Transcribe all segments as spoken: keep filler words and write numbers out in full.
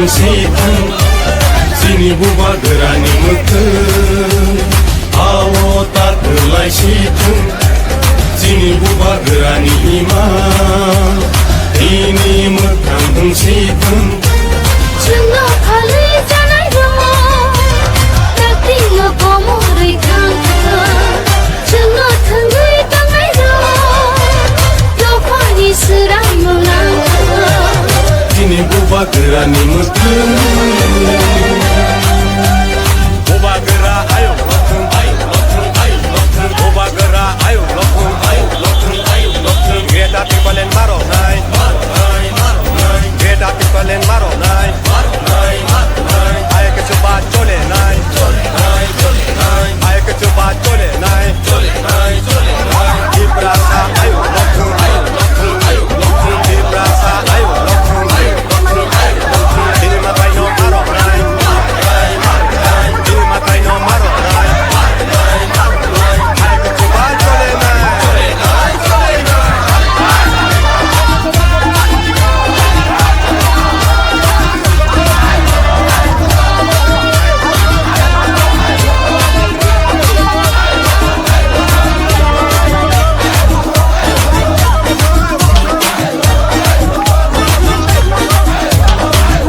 Si thung, chini bubagrani mwkhwng, ao ta kwlai si thung, chini bubagrani ima, ini mwkhang wng si thung. Chwngno phalwi chanai rok, dakti no komorwi thang thang. Chwngno thwngwi tongnairok, dophani swrangno nangkha. Chini bubagrani mwkhwng. Bubagra ayuk lokhwng, ayuk lokhwng, ayuk lokhwng. Bubagra ayuk lokhwng, ayuk lokhwng, ayuk lokhwng. Greater Tipraland maronai, maronai, maronai. Greater Tipraland maronai, maronai, maronai. Ayuk chuba cholenai. Ayuk chuba cholenai. Tiprasa ayuk lokhwng. Tiprasa ayuk lokhwng. Chini mwtaino maronai. Chini mwtaino maronai. Ayuk chuba cholenai.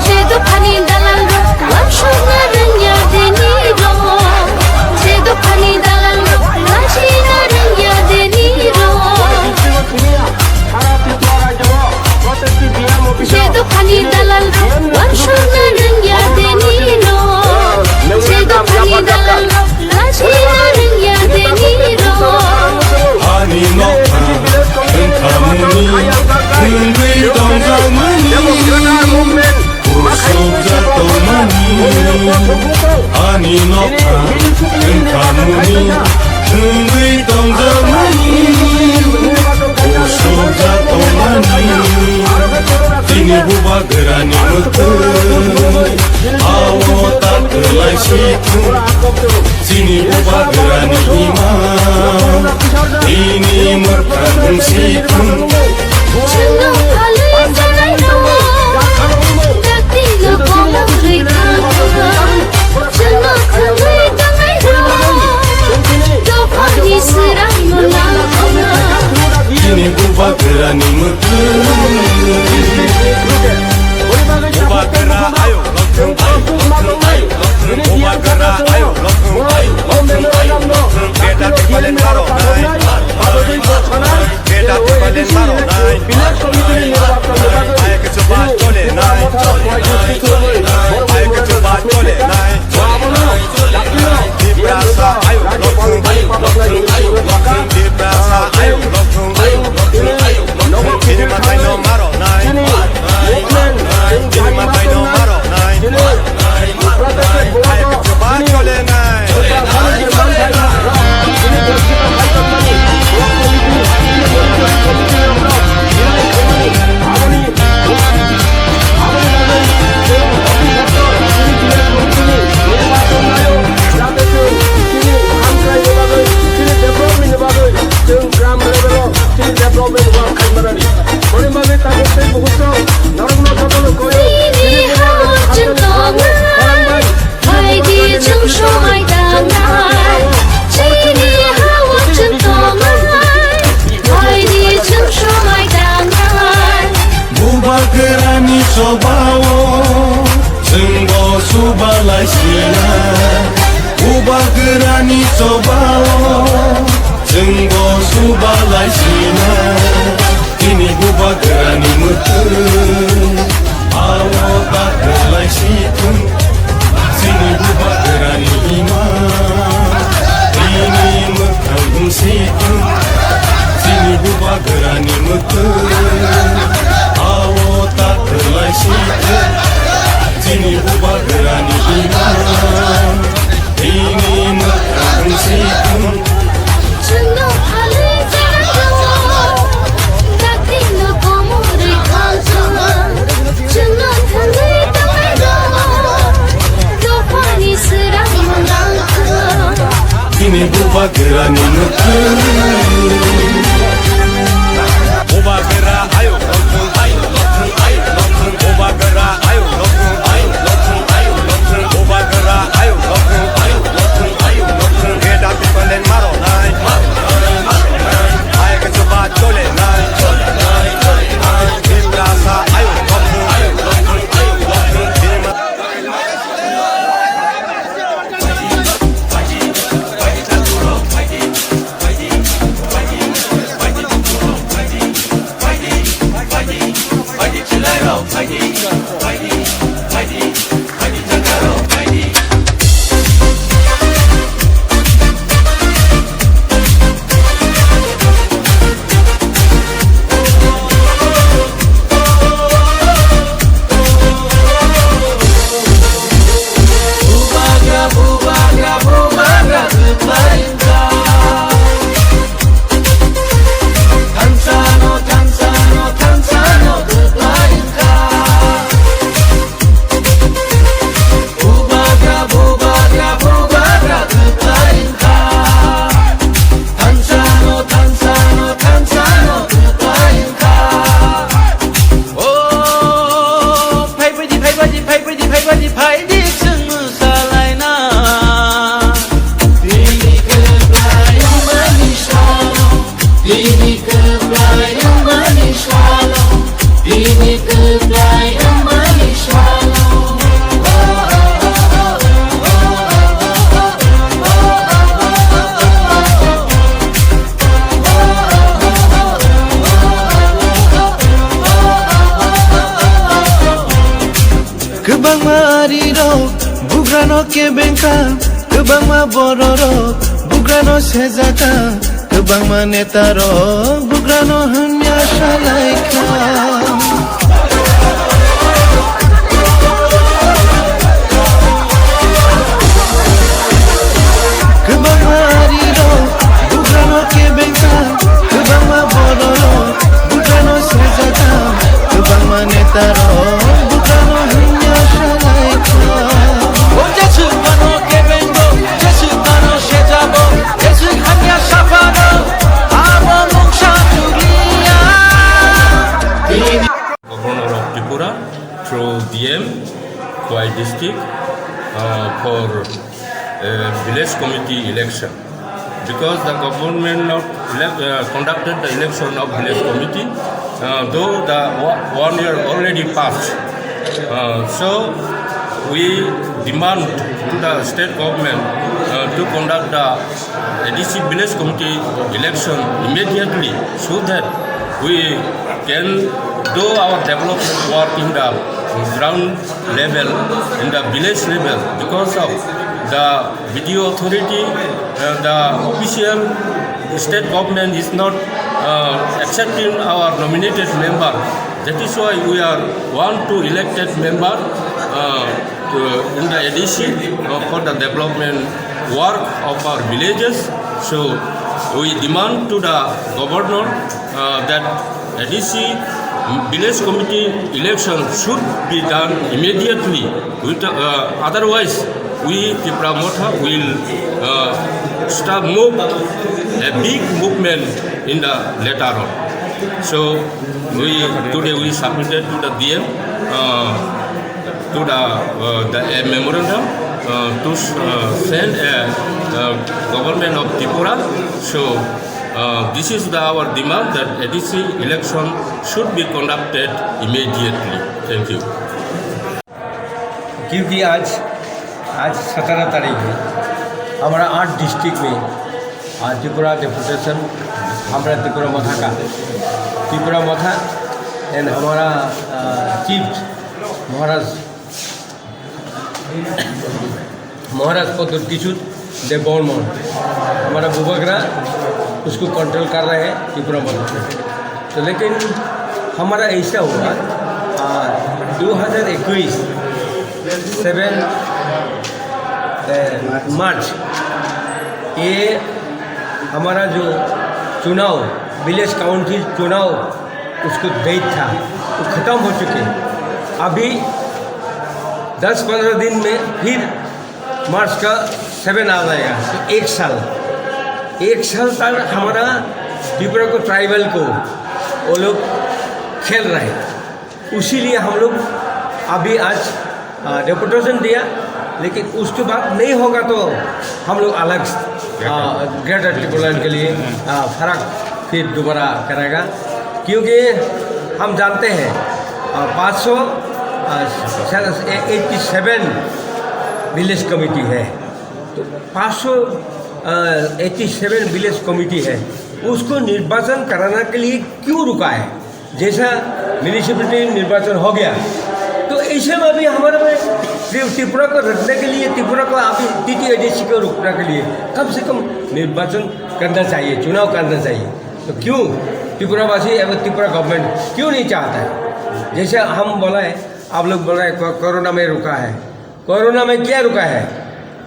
Je dophani dalangrok, lamsokna rwngya deni rok. Je dophani dalangrok, lachina rwngya deni rok. Je dophani dalangrok, lamsokna rwngya deni rok. Je dophani dalangrok, lachina rwngya deni rok. Ani nokha wngkhamani, wngwi tongjakmani. Usukjak tongmani, ani nokha wngkhamani, wngwi tongjakmani, usukjak tongmani. Chini bubagrani mwkhwng, ao ta kwlai si thung. Chini bubagrani ima, ini mwkhwng si thung. Chwngno phalwi chanai rok, dakti no komorwi thang thang. Chwngno thwngwi tongnairok, dophani swrangno nangkha. Chini bubagrani mwkhwng. Bubagra ayuk lokhwng, ayuk lokhwng. Bubagra ayuk lokhwng, ayuk lokhwng, ayuk lokhwng. Greater Tipraland maronai. Greater Tipraland maronai. Ayuk chuba cholenai. Ayuk chuba cholenai. Tiprasa ayuk lokhwng, ayuk lokhwng, ayuk lokhwng. Tiprasa ayuk lokhwng, ayuk lokhwng, ayuk lokhwng. Chini mwtaino maronai. Chini mwtaino maronai. Ayuk chuba cholenai. Chwng gram level o chini development work khaima nani. Boni bagwi tabuk tei muhurto norokno jotono koi o chini ha o chwng tongnai. Phaidi chwng somai tangnai, chini ha o chwng tongnai. Phaidi chwng somai tangnai. Bubagrani chobao chwngbo subalai sina. Bubagrani chobao chwngbo subalai sina. Chini bubagrani mwkhwng, ao ta kwlai si thung. Chini bubagrani ima, ini mwkhwng wng si thung. Chini bubagrani mwkhwng, ao ta kwlai si thung. Chini bubagrani ima, ini mwkhwng wng si thung. Chwngno phalwi tongnairok, dakti no komorwi thang thang. Chwngno thangwi tongnairok, dophani swrangno nang thang. Chini bubagrani mwkhwng. Kebengkha, kwbangma bororok bugrano sejaka, kwbangma netarok bugrano hwnya salaikha. Kwbangma arirok bugrano kebengkha, kwbangma bororok bugrano sejaka, kwbangma netarok bugrano hwnya salaikha. O jeswk ano kebengo, jeswk ano sejabo, jeswk hamya saphano, abo mungsa chukliya. Governor of Tripura through D M, Khowai district, uh, for, uh, village committee election. Because the government not elect, uh, conducted the election of village committee, uh, though the wa-, one year already passed. Uh, so we demand to the state government, uh, to conduct the A D C village committee election immediately so that we can do our development work in the ground level, in the village level, because of the B D O authority, uh, the official state government is not, uh, accepting our nominated member. That is why we are want to elected member, uh, to, in the A D C, uh, for the development work of our villages. So we demand to the governor, uh, that A D C village committee election should be done immediately. With, uh, otherwise, we Tipra Motha will, uh, start move a big movement in the later on. So we today we submitted to the D M, uh, to the, uh, the, a memorandum, uh, to, uh, send a, uh, government of Tripura. So, uh, this is the, our demand that A D C election should be conducted immediately. Thank you. क्योंकि आज, आज सत्रह तारीख है, हमारा आठ डिस्ट्रिक्ट में आज त्रिपुरा डेपुटेशन, हमारा त्रिपुरा मोथा का, त्रिपुरा मोथा एंड हमारा, अ, चीफ महाराज, महाराज पद्म किशोर देव बर्मन, हमारा बुबागरा उसको कंट्रोल कर रहे हैं त्रिपुरा मोथा। तो लेकिन हमारा ऐसा हुआ, आ, दो हज़ार इक्कीस सेवन, ए, मार्च, ये हमारा जो चुनाव, विलेज काउंसिल चुनाव, उसको डेट था, वो ख़त्म हो चुके। अभी दस पन्द्रह दिन में फिर मार्च का सेवन आ जाएगा, तो एक साल, एक साल तक हमारा त्रिपुरा को, ट्राइबल को वो लोग खेल रहे हैं। इसीलिए हम लोग अभी आज, आ, डेपुटेशन दिया, लेकिन उसके बाद नहीं होगा तो हम लोग अलग, आ, ग्रेटर टिपुरलैंड के लिए, आ, फर्क फिर दोबारा करेगा, क्योंकि हम जानते हैं, आ, पाँच सौ, आ, एट्टी सेवन विलेज कमेटी है, तो पाँच सौ, आ, एट्टी सेवन विलेज कमेटी है, उसको निर्वाचन कराने के लिए क्यों रुका है? जैसा म्युनिसिपैलिटी निर्वाचन हो गया, तो ऐसे में भी हमारे में त्रि-, त्रिपुरा को रखने के लिए, त्रिपुरा को अभी टीटीएडीसी को रोकने के लिए कम से कम निर्वाचन करना चाहिए, चुनाव करना चाहिए। तो क्यों त्रिपुरावासी एवं त्रिपुरा गवर्नमेंट क्यों नहीं चाहता है? जैसे हम बोला है, आप लोग बोल रहे हैं, को-, कोरोना में रुका है। कोरोना में क्या रुका है?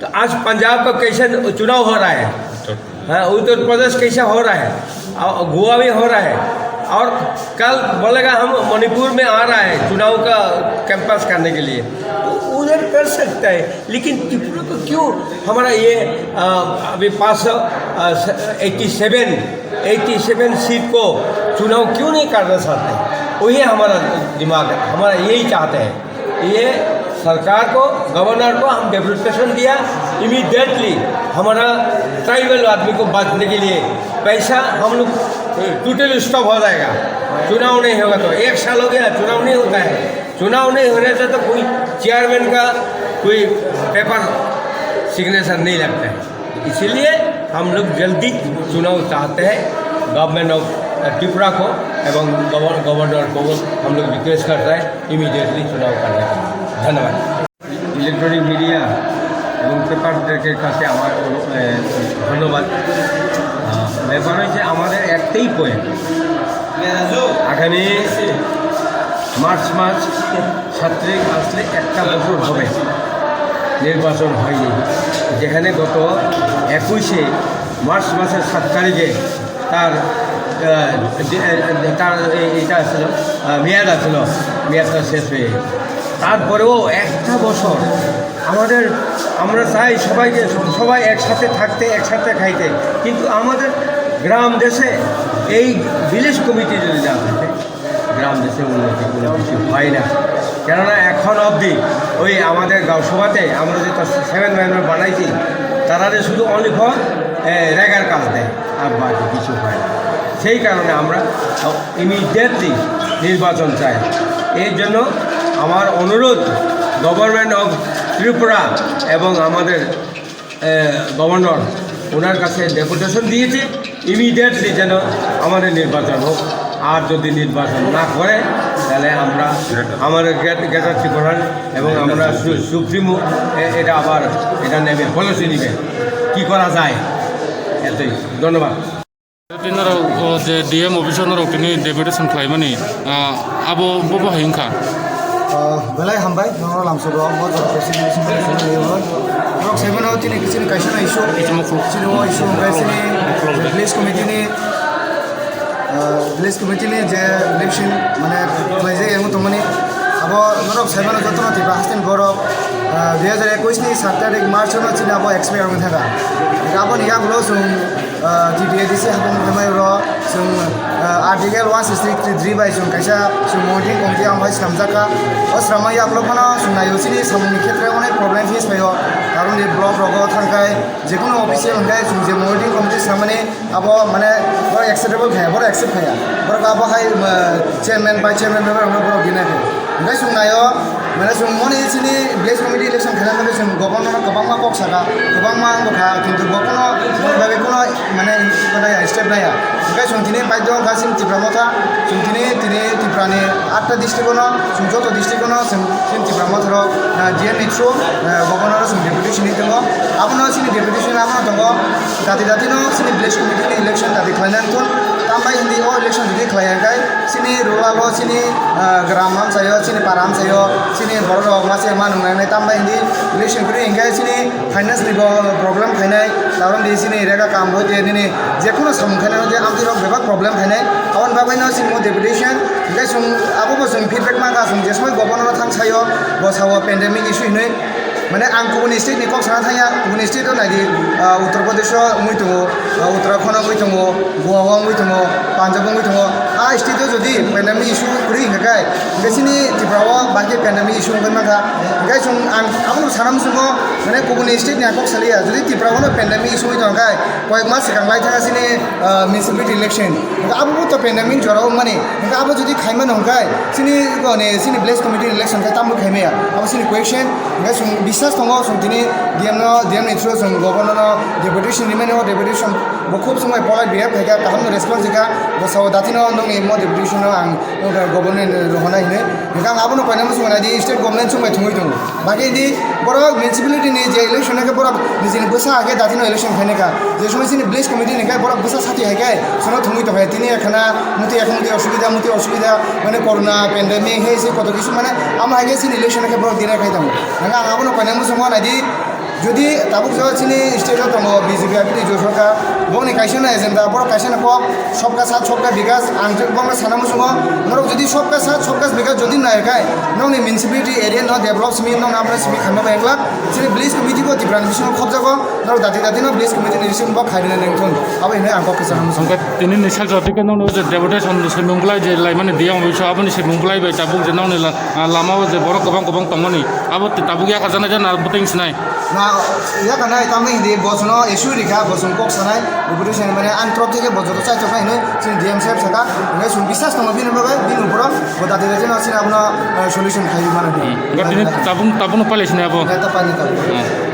तो आज पंजाब का कैसे चुनाव हो रहा है? हाँ, उत्तर प्रदेश कैसा हो रहा है? और गोवा में हो रहा है। और कल बोलेगा, हम मणिपुर में आ रहा है चुनाव का कैंपेन करने के लिए, तो उधर कर सकता है। लेकिन त्रिपुरा को क्यों हमारा ये, आ, अभी पाँच सौ, आ, eighty seven, eighty seven seat को चुनाव क्यों नहीं करना चाहते? वही हमारा दिमाग है, हमारा यही चाहते हैं। ये सरकार को, गवर्नर को हम डेपुटेशन दिया, इमीडिएटली हमारा ट्राइबल आदमी को बांटने के लिए पैसा हम लोग टोटल स्टॉप हो जाएगा। चुनाव नहीं होगा तो, एक साल हो गया, चुनाव नहीं होता है। चुनाव नहीं होने से तो कोई चेयरमैन का कोई पेपर सिग्नेचर नहीं लगता है। इसीलिए हम लोग जल्दी चुनाव चाहते हैं। गवर्नमेंट ऑफ त्रिपुरा को एवं गवर-, गवर्नर को हम लोग रिक्वेस्ट करता है इमीडिएटली चुनाव करने के लिए। धन्यवाद। इलेक्ट्रॉनिक मीडिया এবং পেপারদেরকে কাছে আমার, এ, ধন্যবাদ। আহ, ব্যাপার হচ্ছে আমাদের একটাই পয়েন্ট, আগামী মার্চ মাস সাত তারিখ আসলে একটা বছর হবে নির্বাচন হয়নি, যেখানে গত একুশে মার্চ মাসের সাত তারিখে তার, আহ, যে, আহ, তার এই, এটা আসলো, আহ, মেয়াদ আসলো, মেয়াদটা শেষ হয়ে। তারপরেও একটা বছর আমাদের, আমরা চাই সবাইকে, সবাই একসাথে থাকতে, একসাথে খাইতে, কিন্তু আমাদের গ্রাম দেশে এই ভিলেজ কমিটি যদি না থাকে, গ্রাম দেশে উন্নতি কোনো কিছু হয় না। কেননা এখন অবধি ওই আমাদের গাঁও সভাতে আমরা যেটা সেভেন মেম্বার বানাইছি, তারা যে শুধু অনলি ফর রেগার কাজ দেয়, আর বাকি কিছু হয় না। সেই কারণে আমরা ইমিডিয়েটলি নির্বাচন চাই। এর জন্য আমার অনুরোধ গভর্নমেন্ট অফ ত্রিপুরা এবং আমাদের গভর্নর ওনার কাছে ডেপুটেশন দিয়েছি, ইমিডিয়েটলি যেন আমাদের নির্বাচন হোক। আর যদি নির্বাচন না করে, তাহলে আমরা আমাদের গ্রেটার ত্রিপুরা এবং আমরা সুপ্রিমো এটা আবার এটা নেবে, পলিসি নিবে, কি করা যায়। এতই, ধন্যবাদ। Tini norok, o, je D M office o norok tini deputation khlaimani, ah, abo bo bo hai wngkha. Ah, belai hambai, norok lamsok rok, bo jora president, norok saimano tini chini kaisa no issue, chini o issue, omo khe chini village committee ni, ah, village committee ni je election, mane, khlaijak yang tongmani, abo norok saimano jotono Tripura haste ni borok, ah, dui hajar ekush ni sat tarik March o no chini abo expire wngwi thangkha. Aboni yagulo chwng ah, T T A D C habung phaimai ro chwng, ah, Article one sixty three bai chwng kaisa chwng monitoring committee ang bai swnamjak kha. O swnamma yagulo phano chwng naio chini samungni khetre onek problem face phaio. Karon ni block rogo thangkhai jekunu official hwnkhe chwng je monitoring committee swnamani abo mane borok acceptable khaya, borok accept khaya. Borok abo hai, ah, chairman, vice chairman, member rokno borok dinai khe. Hwnkhe chwng naio, mane chwng moni chini village committee election khaina bagwi chwng governor no kwbangma kok saka, kwbangma wngkha, kintu bo kuno moni bagwi kuno mane step naiya. Hwnkhe chwng tini baidhyo wngkha chini Tipra Motha, chwng tini, tini Tripura ni atta district o no, chwng joto district o no chwng chini Tipra Motha rok, ah, D M ni through, ah, governor o chwng deputation ni tongo. Abono chini deputation abono tongo, dati dati no chini village committee ni election dati khlaina wngthun. Tambai hindi o election jodi khlai ya khe, chini rural o chini, ah, gram amchaio, chini para amchaio, chini borok rok mase ma nung nangnai, tambai hindi election kwrwi hinkhe chini finance ni bo problem khainai, karon di chini rega kam hoite nini jekhuno samung khainai hoite amtwi rok bebak problem khainai, aboni bagwi no chini mo deputation, hinkhe chwng abo bo chwng feedback mankha, chwng je somoi governor o thang saio, bo sao pandemic issue hinwi, mane ang kubuni state ni kok sana thangya, kubuni state o naidi, ah, Uttar Pradesh o wngwi tongo, ah, Uttarakhand o wngwi tongo, Goa o wngwi tongo, Punjab o wngwi tongo. A state o jodi pandemic issue kwrwi hinkhe kai, hinkhe chini Tripura o bahai khe pandemic issue wngwi mankha. Hinkhe chwng ang abono sana muchungo, mane kubuni state ni ang kok saliya, jodi Tripura o no pandemic issue wngwi tongkha kai, koyek mas swkang lai thangkha chini, ah, municipality election. Hinkhe abo bo to pandemic jora wngmani. Hinkhe abo jodi khaimano hinkhe chini, mane, chini village committee election khe tamo khaimaya. Abo chini question. Hinkhe chwng biswas tongo, chwng tini D M no, D M ni through chwng governor no deputation rimani, o deputation bo khub swmai polite behave khaikha, kaham no response rikha, bwsao datino nokni mo deputation no ang governor ni rohornai hinwi. Hinkhe ang abono koinai muchungo naidi state government chwngbai thwngwi tongo. Bagwi di borok municipality ni je election khe borok nijini bwsa hakhe datino election khainai kha. Je somoi chini village committee ni khe borok bwsa sati hai khe sono thwngwi tongkha. Tini ekhana muti ekha muti osubida, muti osubida, mane corona pandemic hai se koto kisu mane amo hai khe chini election khe borok dina khai tongo. Hinkhe ang abono koinai muchungo naidi jodi tabuk jora chini state o tongo B J P abini jo sorkar, bongni kaisa no agenda, borok kaisa no kok, Sabka Saath Sabka Vikas, ang je bongno sana muchungo, norok jodi Sabka Saath Sabka Vikas jodi nai khai, nokni municipality area no develop simi, nokno amra simi khamya bai wngkha, chini village committee bo Tripura ni bisingo khobjago, norok dati dati no village committee ni bisingo bo khairina nengthun, abo hinwi ang kok kisa muchungo. Hwnkhe tini ni sak jora tike nokno je deputation se mungblai je laimani D M office o, aboni se mungblai bai tabuk je nokni la-, ah, lama o je borok kwbang kwbang tongmani, abo tabuk yakarjaknai je na bwtwi sinai? Na, yakarnai tamni hindi bo chwngno issue rikha, bo chwng kok sanai, deputation mane ang trop theke bo joto chaitok nai hinwi chini D M saheb saka, hinwi chwng biswas tongo bini bagwi, bini uporo bo dati dati no chini abono, eh, solution khai mano hinwi. Hmm. Tini tabuk, tabukno pailai sinai abo? Neta pailai tabuk. Hmm.